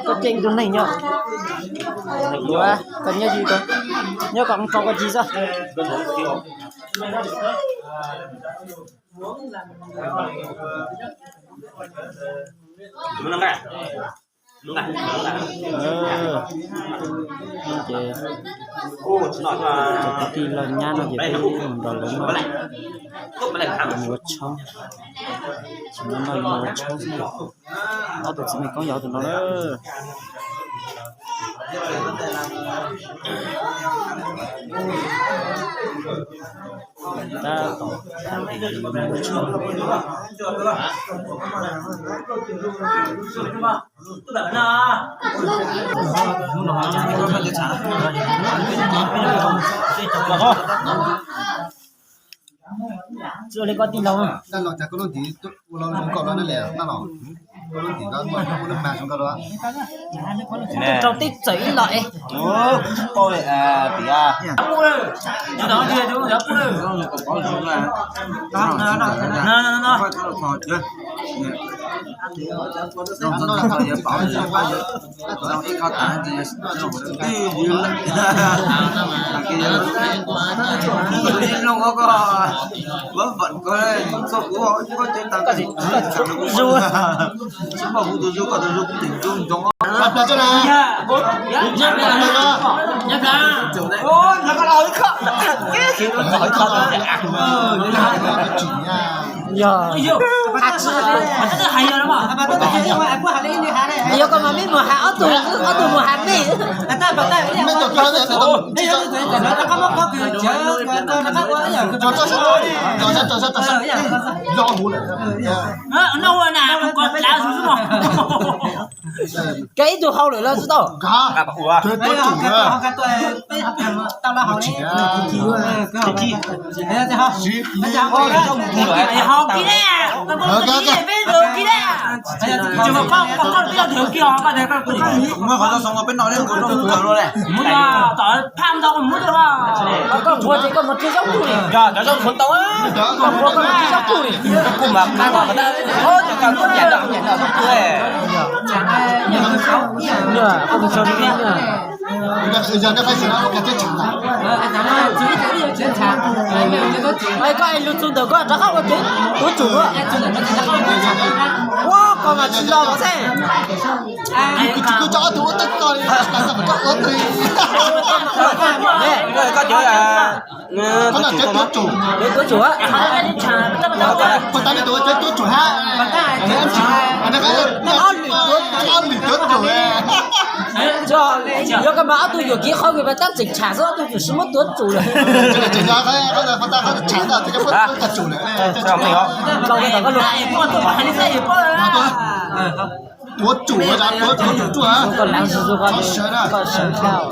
Koj ceeb tus neeg nyob, yuav koj nyob, nyob kom mus rau koj ci xwb. Ces cov kwv tij loj nyab no ces peb nrog lawv noj, mus ua tshoob, tsis nrog noj, mus ua tshoob xwb. Ob tug txiv me koob yau tus no. Tab tom mus ua tshoob. Tsis ua li koj tij laug. Dab los cas koj lub ntiv ua los zoo nkaus los ne, dab los? Koj lub ntiv koj ua lub mag zoo nkaus los. Rau teb txawm ib los es. Zuj. Yog, yog koj mas mej mus has ob tug, ob tug mus has mej. Kev ib tug hau lawm los tsis tau. Koj qhuas ces koj mus tib zaub kuj li. Koj qhuas koj mus tib zaub kuj li. Koj mus txog li. Koj es lug txug ntawm koj rov qab ua kev tuav tsum. Ua koj mas tsis los xwb. Koj cov tuav tsum. Tuav tsum. Ob lwm tuav tsum. Yog koj mas ob tug yuam kev qhov kws mas tab tseem tsham xwb, ob tug tseem muab tuav tsum lawm. Tuav tsum, tuav tsum, tuav tsum. Koj laav zuj zus, koj sawv dhau.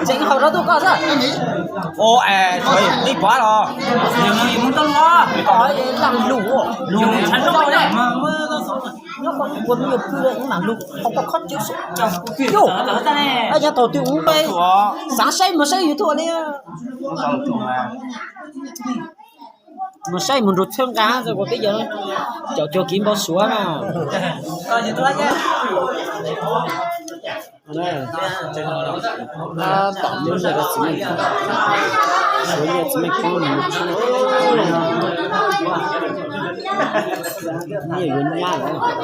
Tseem haum rau tus koj xwb. Ib pov los. Laj lug. Nyob qhov kuv me nyuam pw ib mam lug qhov koj khob cwb. Yog thaum twg ub npe xav saib mus saib YouTube li. Mus saib mus nrug txhawb nqa ua peb yawg cov cuag kiv npau suav na. Tom lub ntawd rau txiv neej, suav yog txiv neej poob nws mus tshoob, nyiaj yuav nyab lawm.